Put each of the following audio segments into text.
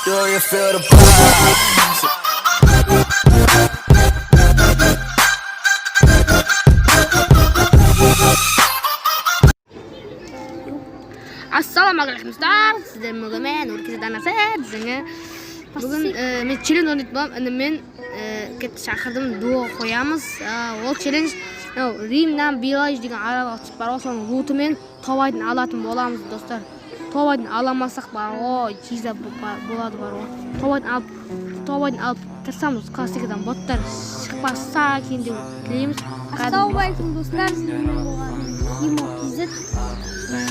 Do you feel the vibes? Ассалаумағалейкум, достар! Сіздермен бүгін мен, Өркізет анасы дізіңі. Бүгін мен челлендж ойнайтын боламын інімен. Кетті, шақырдым, дуо қоямыз. Ол челлендж мынау Римнан Билайж деген аралға түсіп бар ғой, соның лутымен топ алатын боламыз, достар. Топ ала алмасақ бар ғой, жиза болады бар ғой. Топ алып, топ алып тырысамыз. Классикадан боттар шықпаса екен деп тілейміз. Ассалаумағалейкум, достар! Сіздермен болған Кимо KZ.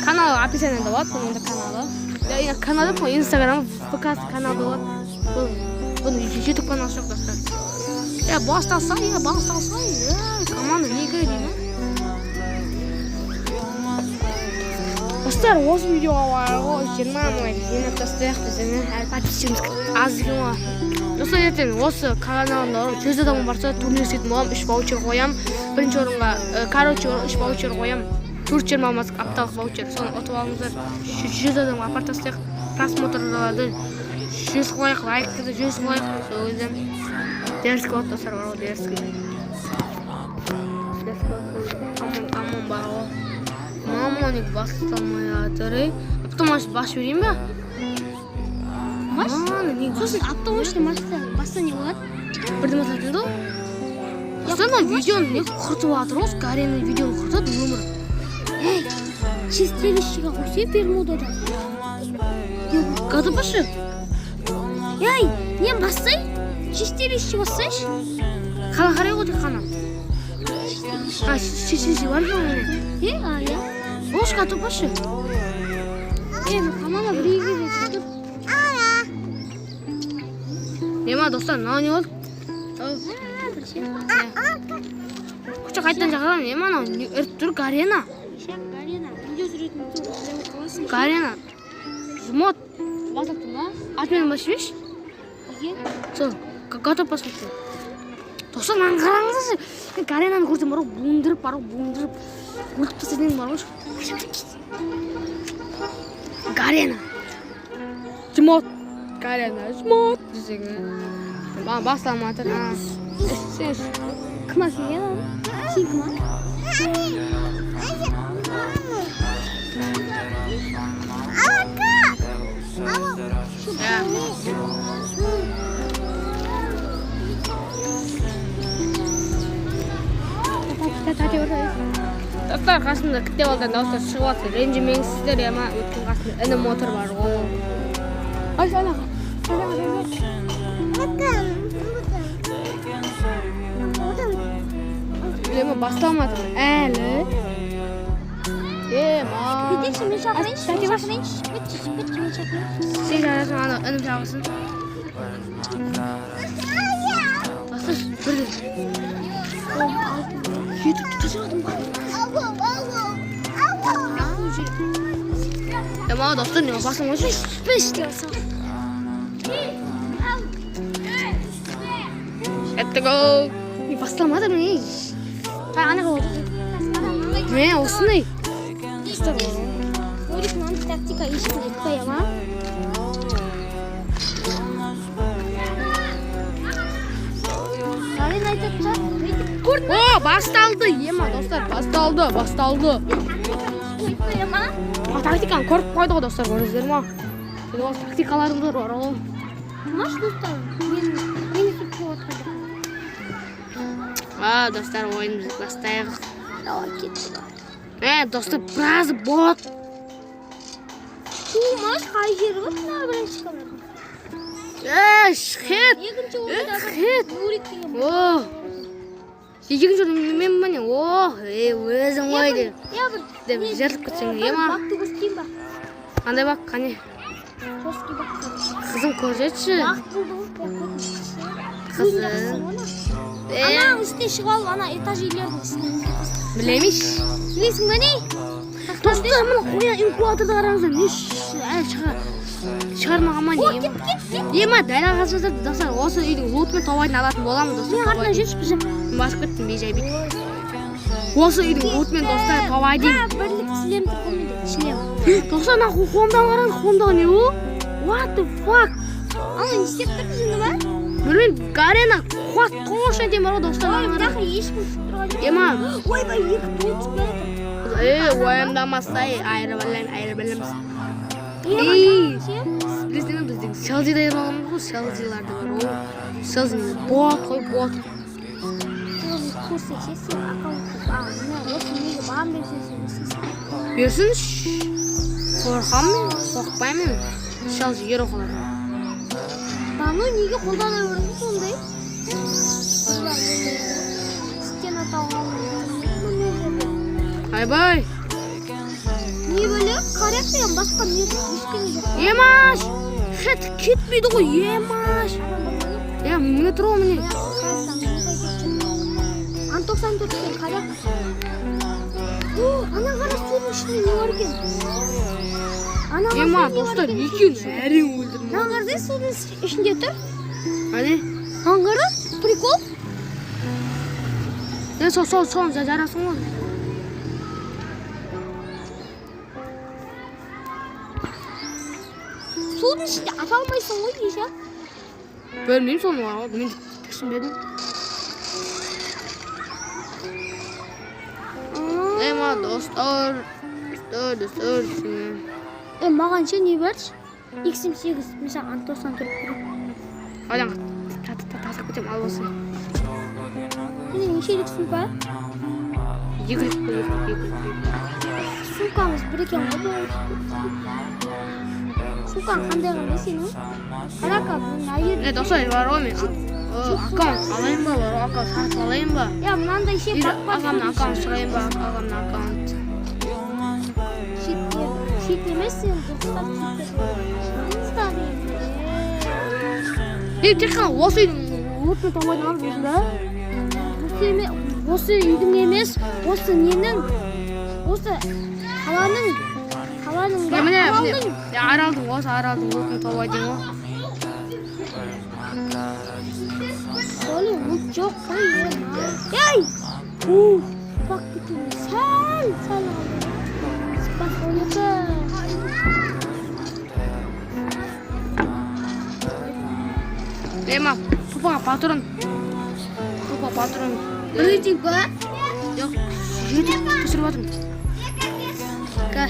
Канал описаниеда болады бұның да каналы. Я, канал деп қой, Инстаграм, ВК каналы болады. Бұл бұның Ютуб каналы жоқ, достар. Е, басталса, е, басталса, е, команда неге деймін. Достар, осы видеоға бар ғой, 20 мың лайк жинап тастайық десең, әлі подписчигіміз аз екен ғой. Достар, ертең осы каналымда 100 адам барса, турнир істейтін боламын, үш ваучер қоямын. Бірінші орынға, короче, үш ваучер қоямын. 420 алмас апталық ваучер. Соны ұтып алыңыздар. 100 адамға апарып тастайық. Просмотрларды 100 қылайық, лайкты да 100 қылайық. Сол кезде дерзкий болады, достар, бар ғой, дерзкий. Дерзкий болады. Амон, амон бар ғой. Мама, неге басталмай жатыр, ей? Автомат басып жіберейін ба? Бас. Мама, неге бас? Сосын автомашина басса не болады? Бірден басатын еді ғой. Достар, мына видеоны не құртып жатыр осы? Гарена видеоны құртады өмір. Ей, чистилищеге қойсай Бермудада. Готов басшы? Ей, не бассай? Чистилище бассайшы. Қана қарай ғой тек қана. А, шешесі бар ма оның? Е, а, иә. Осы готов басшы. Е, команда бір екіге жетіп тұр. Ема, достар, мынау не болды? А, бір ше. Күші қайтадан шақырамын. Ема, анау не іріп тұр, Гарена. Ше, Гарена, видео түсіретін болсаң, қаласың. Гарена. Жмот. Басып тұр ма? Атымен басып жіберші. Неге? Сол, готов басып тұр. Достар, мынаны қараңыздаршы. Мен Гаренаны көрсем бар ғой, буындырып бар ғой, буындырып. Өлтіріп тастайтын едім бар ғой. Гарена. Жмот. Гарена, жмот десең. Маған басталмай жатыр. А. Сен Кім әкелген оны? Сен кім? Иә. Достар, қасымда кітап алдан дауыстар шығып жатса, ренжімеңіздер, ема, өткен қасымда інім отыр бар ғой. Ай, ана. Ана, ана. Ема, басталмады әлі. Ема. Бүйтейікші, мен шақырайыншы, мен шақырайыншы. Бітші, бітші, мен шақырайыншы. Сен шақырасың, ана інім шақырсын. Достар, бірден. Жетіп тұтасың ба? Ема, достар, не басылмай. Біш деп алсам. Кеттік оу. Не басталмады міне. Ана отыр. Міне осындай. Достар, Нурик, мынандай тактика ешкім айтпай ма? Гарена айтатын шығар. Көрдің О, басталды. Ема, достар, басталды, басталды. айтпай ма? А, тактиканы көріп қойды ғой, достар, көрдіңіздер ма? Енді осы тактикаларымыз бар ғой. Маш, достар, мен өйтіп болып жатқан жоқпын. А, достар, ойынымызды бастайық. Давай, кеттік. Ә, достар, біраз бот. Ту, маш, қай жері бар мына бірінші камера? Ә, хет. Екінші орында бір Хет. Нурик деген бар. О. Екінші орын мен міне. О, ей, өзің ғой деп. Я бір Деп жыртып кетсең, ема. Бакты көрсетейін ба? Қандай бақ, қане? Жесткий бак. Қызым, көрсетші. Бақ болды ғой. Қызым. Е, Ана үстіне шығып алып, ана этаж үйлердің үстіне. Білемиш. Білесің ба не? Достар, мына қоян инкубаторды қараңыздар. Не әлі шығармаған ма не? О, кет, кет, кет. Ема, дәл ағасы, достар, осы үйдің лутымен топ алатын боламыз, достар. Мен артынан жүрші, бір жақ. Басып кеттім, бейжай бит. Осы үйдің лутымен, достар, топ айдын. Ha, бірлік шлем тұр ғой менде, шлем. Достар, мына қолымдағы қараңыз, қолымдағы не ол? What the fuck? Ана не істеп тұр, жынды ма? Білмеймін, Гарена қуат қош екен бар ғой, достар. Ой, мына жаққа ешкім түсіп тұрған жоқ. Ема. Ойбай, екі тон түсіп келе жатыр. Е, уайымдамасай, айырып алайын, айырып аламыз. Ема, Ей. ше? Білесің бе, біздің Селзиді айырып алғанбыз ғой, Селзиларды бар ғой. Селзи бот қой, бот. Селзи көрсетсе, сен аккаунт, а, мына осы неге маған берсең, сен не істейсің? Берсін, қорқамын мен, қорықпаймын мен. Селзи ер оқылады. Да ну, неге қолдана бересің сондай? Ойбай, енді стена тауып мына жерде. Айбай. Не бөлек, қарап деген басқа не, ештеңе жоқ. Емаш! Хет кетпейді ғой, емаш. Е, міне тұр ғой, міне. Ан 94-тен қарап. О, ана қара, судың ішінде не бар екен? Ана Ема, қарасай, не бар достар, екен? Екеуін әрең өлтірдім. Мына қарасай, судың ішінде тұр. Әне. Ана қара, прикол. Е, сол, сол, соны жарасың ғой. Судың ішінде ата алмайсың ғой, еш. Білмеймін соны бар ғой, мен түсінбедім. Ема, достар, достар, достар, достар. Е, маған ше, не берші? XM8, мен саған Ан 94 беремін. Қайдан тасып кетемін, ал болсын. Менде нешелік сумка? Екілік қой, екілік, екілік, екілік. Сумкамыз бір екен ғой, бәрі. Сумкаң қандай, қандай сенің? Қарака, мына жерде. Е, достар, бар ғой, мен аккаунт алайын ба, бар ғой, аккаунт сатып алайын ба? Я, мынандай ше, Или бак бар. ағамның аккаунт сұрайын ба, ағамның аккаунт. Чит, чит емес, сен дұрыстап чит деп. Е, тек қана осы үйдің лутын таппайтын алып өзің да? Осы үйдің емес, осы ненің, осы қаланың Е, ба, міне, міне. аралдың. Е, аралдың, осы аралдың лутын тауып айтайын ғой. Блин, лут жоқ қой, ей. Уф, бак кетуге сәл, сәл қалды. Спас 12. Ема, тупаға патрон. Тупа патрон. Рейтинг па? Жоқ, жетіп түсіріп жатырмын. Ка.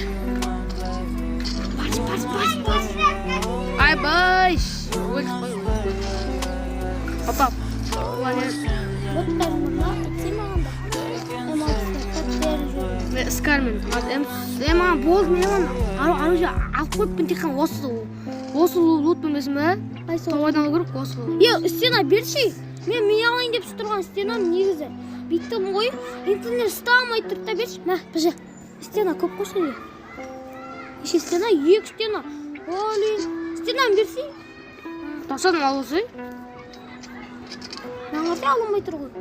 Бас, бас, бас, бас. Айбай. Өлдік қой, өлдік, өлдік. Опа. Бұлар не? Боттар мына, айтсай маған да. М6 бәрі жүр. Мен скармен. Е, маған болды, мен оны оружие алып қойыппын, тек қана осы лутпен, білесің бе? Қайсы? Тоғайдан алу керек осы. Е, стена берші. Мен алайын деп тұрған стенам негізі. Бүйттім ғой, интернет ұстамай тұрды да, берші. Мә, бже. Стена көп қой сенде. Неше стена? Екі стена. Блин, стенаны берсей. Тастадым, ал болсай. Маған қарасай, алынбай тұр ғой.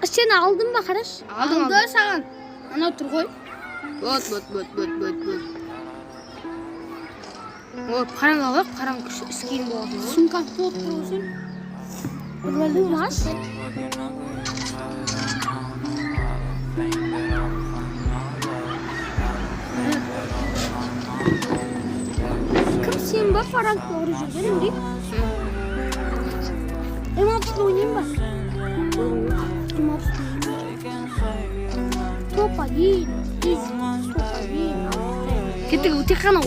Стена алдың ба, қарашы? Алдым, Алды алдым. саған. Анау тұр ғой. Вот, вот, вот, вот, вот, вот. Ой, қараңғы алайық, қараңғы іс киім болатын ғой. Сумкаң толып тұр ғой сен. Болмас. Кім, сен ба фарангты ұрып жүрген үндей? М6 ойнайын ба? М6 топ один, изи, топ один. Кеттік, тек қана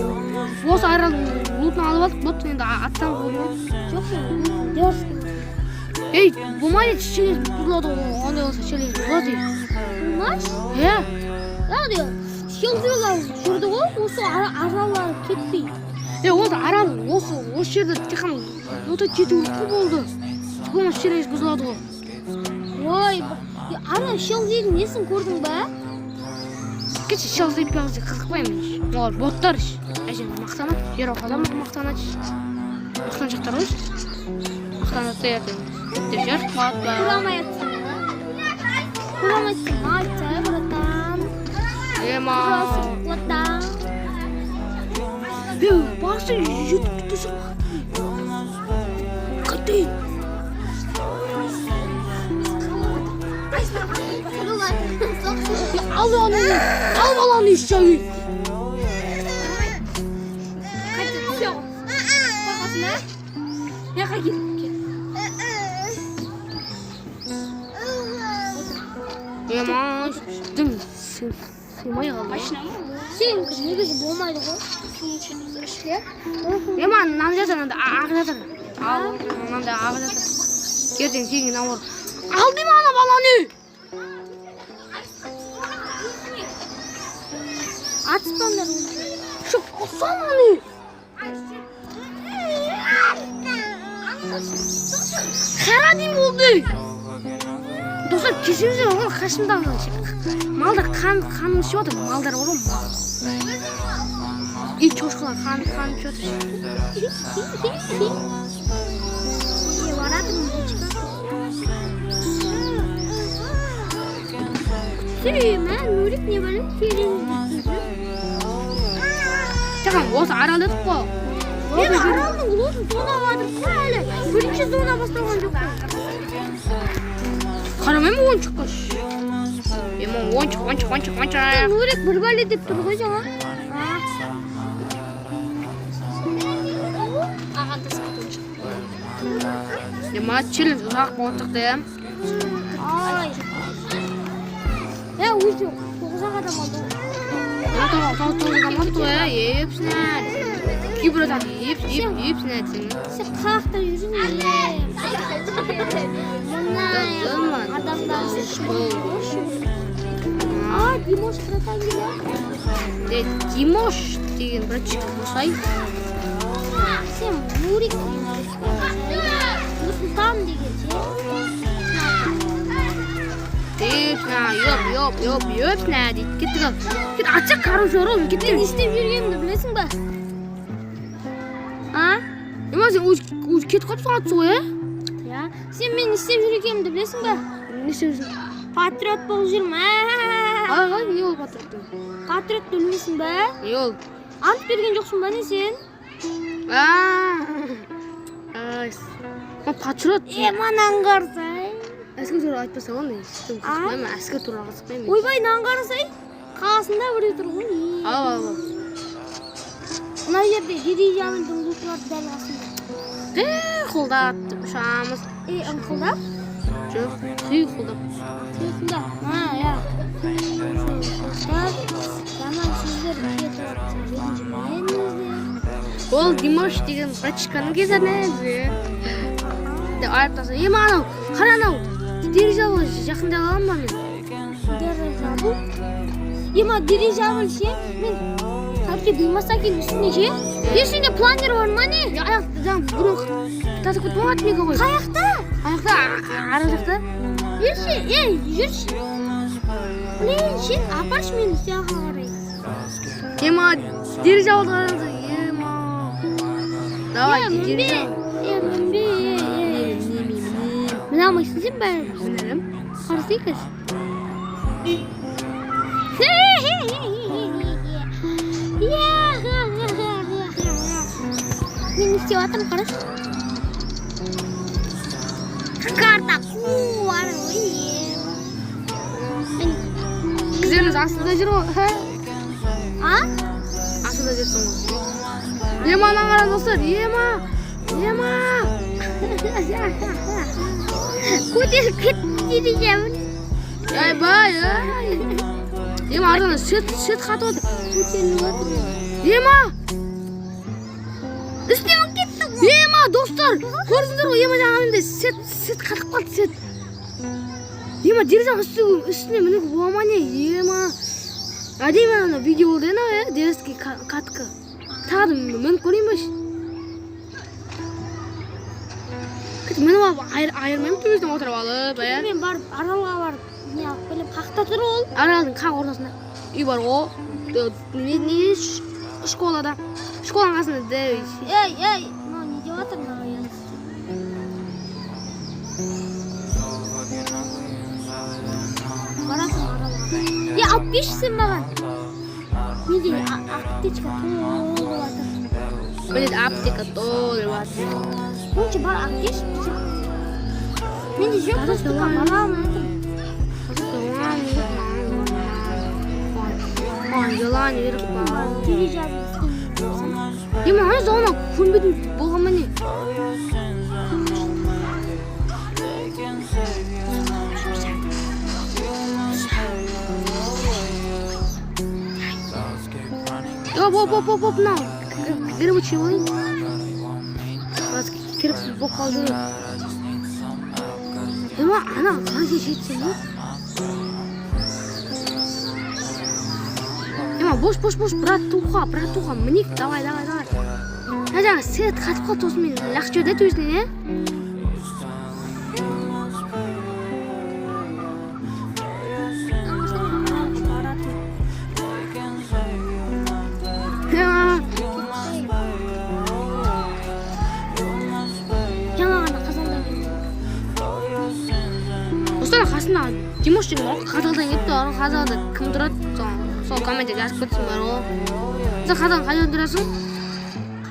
осы аралдың лутын алып алдық, болды, енді аттан болды ғой. Жоқ, сен дерзкий. Ей, болмайды, челлендж бұзылады ғой, ондай болса челлендж бұзылады. Болмас? Иә. Яғни селзилар жүрді ғой, осы аралар кетпей. Е, осы арал, осы жерде тек қана лута жету керек қой, болды. Болмаса челлендж бұзылады ғой. Ой, ана шелзидің несін көрдің ба? Кетші, Челси пелси қызықпаймын мен. Олар боттар. Әжем мақтанады, Еуропада мақтанады. Мақтаншақтар ғой. Мақтанады да ертең. Деп жер, Көре алмай жатсың. Көре алмай жатсың, айтса, братан. Ема. Братан. Е, басы жетіп түсіп қайтайын. Ал оны, ал баланы еще. Мә. Мына жаққа кел. Кел. Ема, дым сыймай қалды. Машина ма? Сенікі негізі болмайды ғой. Іште. Ема, мынандай жатыр, мынандай ақ жатыр. Ал, мынандай ақ жатыр. Ертең сенге набор. Ал деймін ана баланы. Атыспаңдар. Шық, алсам аны. Қара деймін болды. Достар, кешіріңіздер, оған қашымда малдар қан ішіп жатыр, малдар бар ғой, мал. И чошқалар қан ішіп жатыр. Е, баратырмын, бочка. Сүй, мә, Нурик не бәле челлендж. Жаңа осы арал дедік қой. Мен аралдың лутын тонап жатыр қой әлі. Бірінші зона басталған жоқ қой. Қарамаймын ойыншыққа. Ема, ойыншық, ойыншық, ойыншық, ойыншық. Нурик бір бәле деп тұр ғой жаңа. Аған тасқа ойыншық. Ема, челлендж ұзақ болған шықты, иә. Ай. Е, өзі тоғыз-ақ адам алды ғой. Тоғыз тоғыз адам алыпты ғой, иә. Епсіне. Кейбір адам епс, еп, епсіне десең. Сен қаяқта жүрсің? Е. Мына адамдар. А, Димош братан келеді. Е, Димош деген братчик болсай. Сен Нурик Нұрсұлтан деген ше. Епсіне, еп, еп, еп, епсіне дейді. Кеттік ал. Кет, атсақ, короче, ұрып, Мен кеттік. не істеп жүргенімді білесің ба? А? Ема, сен өз кетіп қалыпсың атсың ғой, иә? Я. Сен мен не істеп жүргенімді білесің ба? Не істеп жүрсің? Патриот болып жүрмін. Қалай, қалай, не ол патриот? Патриотты білмейсің ба? Не ол? Ант берген жоқсың ба не сен? Ай, патриот. Е, мынаны қарасай. Әскер туралы айтпаса ғой, мен қызықпаймын, әскер туралы қызықпаймын. Ойбай, мынаны қарасай. Қасында біреу тұр ғой. Е. Ал, ал, ал. Мына жерде дирижабльдің луты бар дәл қасында. Қиқылдап ұшамыз. Е, ыңқылдап? Жоқ, қиқылдап. Қиқылдап. А, иә. Достар, жаман сөздер кетіп жатса, ренжімеңіздер. Ол Димаш деген братишканың кесірінен деп айырып тастады. Ема, анау, қара анау, дирижабль жақындай аламын ба мен? Дирижабль? Ема, дирижабль ше? Мен короче, Димасакин үстіне ше? Е, сенде планер бар ма не? Аяқ, жаңа бұрын тасып кетіп болған атмека ғой. Қаяқта? Аяқта, ара жақта. Жүрші, ей, жүрші. Блин, ше, апаршы мені саған қарай. Ема, дирижабльді қараңыздар, ема. Давай, Е, мінбе. дирижабль. Е, мінбе, е, е. Міне алмайсың сен бәрібір. Мінерім. Қарасай қазір. Мен не істеп жатырмын, қарашы. Карта қуып жатыр ғой. Мен Күземіз астында жүр ғой. А? Астында жүрсің ғой. Ема, ана қара, достар, ема. Ема. Көтеріп кетті дирижабль. Айбай, ай. Ема, артынан сүт қатып отыр. Көтеріліп жатыр. Ема! Үстіне мініп кетті ғой. Ема, достар, көрдіңдер ғой, ема, жаңа менде сүт қатып қалды, сүт. Ема, дирижабль үстіне мінуге бола ма не? Ема. Әдемі ана видео болды анау, иә, дерзкий катка. Тағы да мініп көрейін ба? Кет, мініп алып айырмаймын төбесінен отырып алып, иә. Мен барып, аралға барып, не алып келемін. Қақта тұр ол. Аралдың қақ ортасында үй бар ғой. Не школада. Школаның қасында дәу. Ей, ей, мынау не деп жатыр мынау енді? Барасың аралға. Е, алып келші сен маған. Менде аптечка толып жатыр. Менде аптека толып жатыр. Лучше бар, алып келші. Менде жоқ, достыққа бара алмай жатырмын. Маған жылан керек па? Дирижабль үстіне мініп. Ема, ана зона көрмедім болған ба не? Оп, оп, оп, оп, оп, мынау. Кіріп өтші болайын. Қазір керексіз болып қалды. Ема, ана қалай жетсем ғой? Ема, бош, бош, бош, братуха, братуха, мінек, давай, давай, давай. Мына жаңа свет қатып қалды, сосын мен лақшы жіберді өзінен, е? Баратын. Ема, Жаңа ғана қазандан келді. Достар, қасында Димош деген бар ғой, Қазалдан келіпті бар ғой. Қазалда кім тұрады, сол комментте жазып кетсін бар ғой. Сен Қазалдың қай жерінде тұрасың?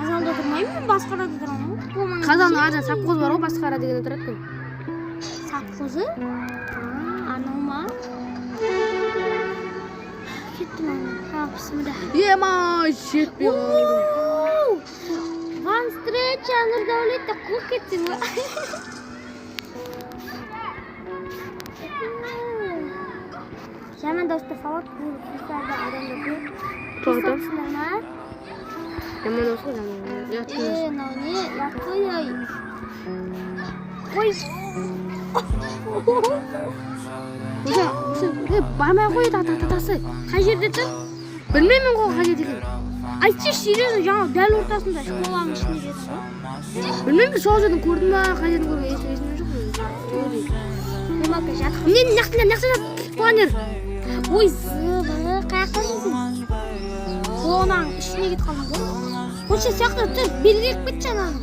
Қазанда тұрмаймын мен, басқарада тұрамын ғой. Қазалдың ар жағында совхоз бар ғой, Басқара дегенде тұрады екен. Совхозы? Анау ма? Кеттім ана. Ha, бісміллә. Ема, жетпей қалдым. Ван встреча, Нұрдәулет деп қуып кеттің ба? Жаман дауыста салады, Фрисарда адамдар көп. Тоғыда. Фрисарсыңдар ма? Жаман дауыс қой, жаман. Ұят емес. Е, мынау не? Ұят қой, ой. Ой. Осы, осы, е, бармай ақ қой, та, та, тастай. Қай жерде тұр? Білмеймін ғой қай жерде екенін. Айтшы, серьезно, жаңа дәл ортасында школаның ішінде дедім ғой. Білмеймін, сол жерден көрдім ба, қай жерден көрдім, есімде жоқ менің. Мамака жатып. Не, нақты, нақты планер. Ой, зыбы, қай жақта жүрсің? Зонаның ішіне кетіп қалдың ғой. Осы сияқты тұр, белгілеп кетші ананы.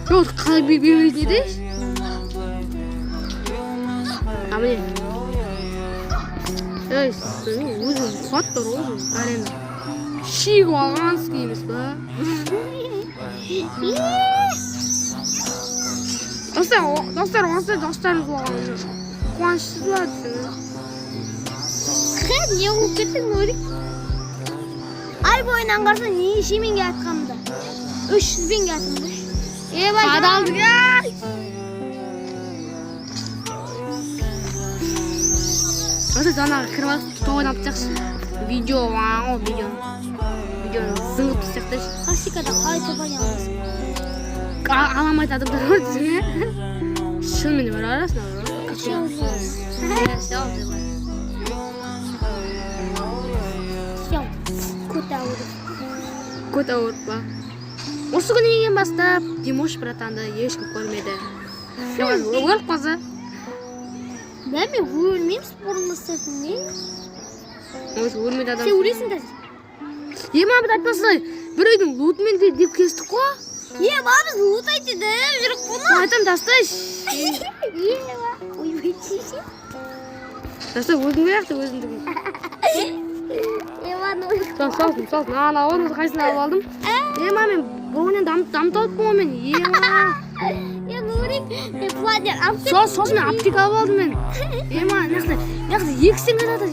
Жоқ, қалай белгілейтін еді? А, міне. Ей, сен өзің қуат тұр ғой, өзің бәлені. Шегіп алғансың емес па? Достар, достар, осы достарымыз болған қуаныштысыз ба десең? Не қуып кеттің, Нурик? Ай бойынан қараса нешемен келатқанымды. 300-бен келатырмын ғой. Ебай, Қадалдық, ай! Осы зонаға кіріп алып, топ ойнап тастайықшы. Видео, вау, видео. Видеоны зыңғып тастайық та. Классикада қалай топ ойнай аласың? Ала алмайтын адамдар бар десең, ә? Шынымен бар арасында бар ғой. Сел. Иә, сел деп. Сел. Көт ауырып. Көт ауырып па? Осы күннен бастап Димош братанды ешкім көрмеді. Өліп қалса, Бә, мен өлмеймін, спорласатын не? Осы өлмейді адам. Сен өлесің қазір. Ема, біз айтпасай, бір үйдің лутымен де деп келістік қой. Е, ба, біз лут айтып жүріп қой. Айтам, тастайшы. Е, ба. Ойбай, шеше. Тастай, өзің керек өзіңдікі. Е, ба, Нурик. Сол, сосын, сосын, ана оны қайсысын алып алдым? Ема, мен бронен дамытып алыппын ғой мен. Ема. Е, Нурик, мен планер алып Сол, сосын мен аптека алып алдым мен. Ема, нақты, нақты екі стенка жатыр.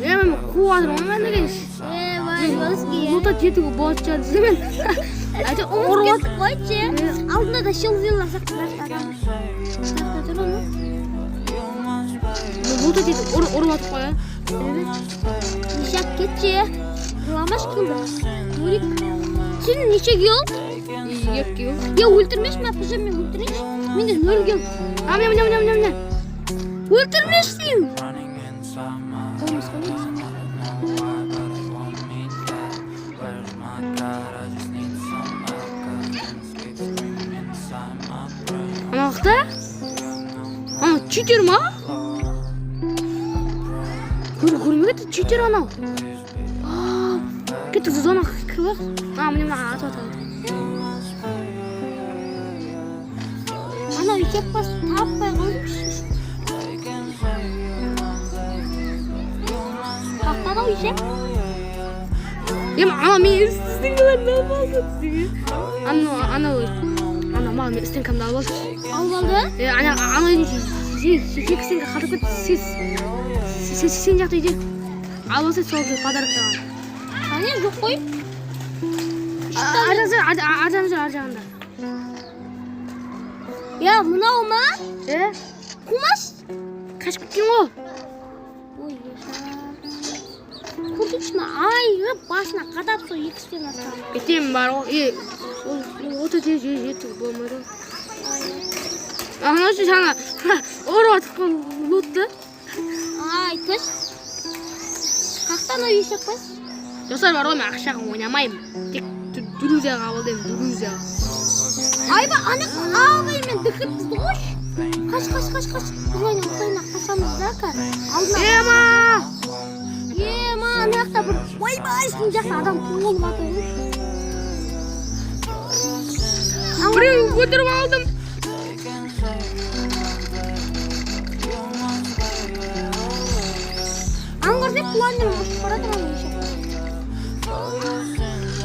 Ема, мен қуып жатырмын ғой мен деген. Е, ба, жёсткий. Лутать етуге болатын шығар десем мен. Әйтеуір ұрып Ұмытып кеттік қой, ше. Алдында да шилвиллар сияқты бір адам. Жақта тұр оны. Лутать етіп ұрып жатыр қой. Неше кетші. Жыламашы кілді. Нурик. Сен неше кел? Екі кило. Е, өлтірмеші, мен пж мен өлтірейінші. Менде нөл кел. А, міне, міне, міне, міне, міне. Өлтірмеші деймін. Болмас қой негізі. Ана уақытта? Анау читер ма? Көрмей кетті, читер анау. А, кеттік, зонаға кіріп алайық. А, міне, міне, атып атып. Анау итек бас таппай қойдым. Қақта анау ишек. Ема, ана мен стенкаларын алып алды десең. Анау, анау, анау маған мен стенкамды алып алды. Алып алды. Е, ана, ана үйдің екі стенка қалдырып кетті. Сен жақта үйде. Алып алса, сол подарок саған. Әне, жоқ қой. Ар жағында, ар жағында, ар жағында. Я, мынау ма? Е? Қумаш. Қашып кеткен ғой. Ой, көрдіңші ма, айырып басына қадап, сол екі стена салып. Кетемін бар ғой. Е, ол өте тез жетуге болмайды ғой. Анау ше, жаңа ұрып атқан лутты. Ай, түс. Қақтан ой есеп қой. Достар, бар ғой, мен ақшаға ойнамаймын. Тек друзьяға қабылдаймын, друзьяға. Айба, ана абаймен дікірткізді ғой. Қаш, қаш, қаш, қаш. Былайына, былайына қашамыз да қазір. Алдына. Ема! Ема, ана жақта бір, ойбай, мына жақта адам толып жатыр ғой. Біреуін өлтіріп алдым. Аңғар деп планермен ұшып бара жатыр ана ешек.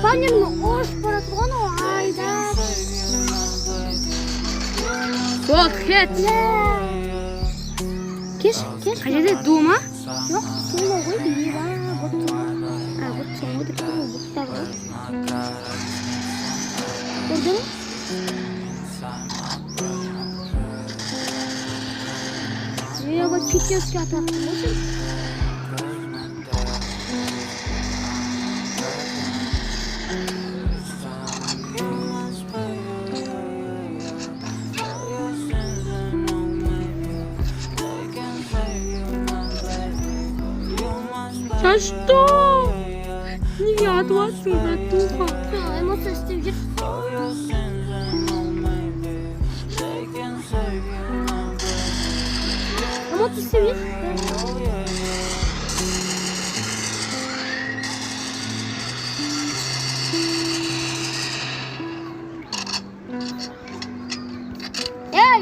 Планермен ұшып бара жатыр ғой анау айдап. Вот, хед. Ля. Кеш, кеш. Қай жерде? Ду ма? Жоқ, соло ғой, еба, бот. А, бот ғой деп тұр ғой, боттар ғой. Көрдің? Еба, чеченский атақты ғой сен. За что? Неге атып жатсың, братуха? Эмоция істеп жүр. Эмоция істеп жүр. Ей!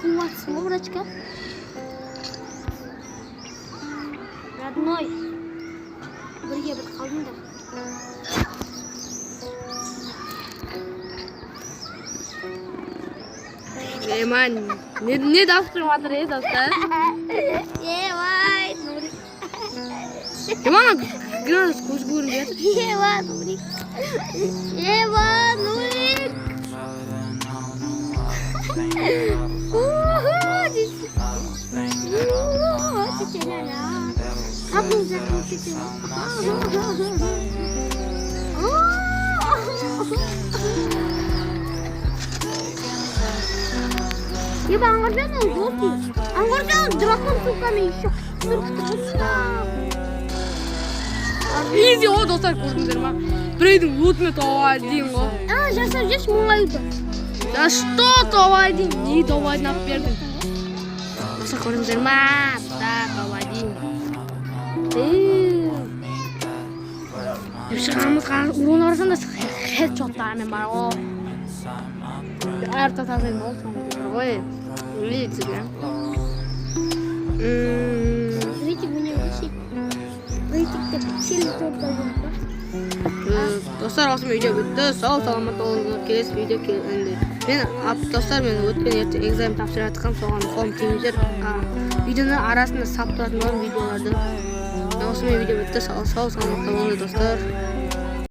Қуатсың ғой, братчика. Родной. Бірге бір қалдыңдар. Ема, не дауыс шығып жатыр, е, достар? Ебай, Нурик. Ема, ана гранат көз көрінбей жатыр. Еба, Нурик. Еба, Нурик. Уху, дейсің. Уху, чечеля. Қапың жақын чечеля. Еба, Аңғаржан, ол жёсткий. Аңғаржан, дракон суками еще. Сюда. Изи ғой, достар, көрдіңдер ма? Біреудің лутымен топ один ғой. А, жасап жүрші мұңаюды. За что топ один? Не топ один алып бердің? Достар, көрдіңіздер ма? Да, топ один. Деп шығамыз, урон арасында хедшоттармен бар ғой. Әр тазалаймын ғой, соңғы ғой. Видите, да? Рейтинг у него вообще. Рейтинг деп сильно топ. Достар, осымен видео бітті. Сау саламат болыңыздар. Келесі видео енді мен достар, мен өткен ертең экзамен тапсырып жатқанмын, соған қолым тимей жүр. Видеоны арасында салып тұратын боламын видеоларды. Осымен видео бітті. Сау саламатта болыңыздар, достар.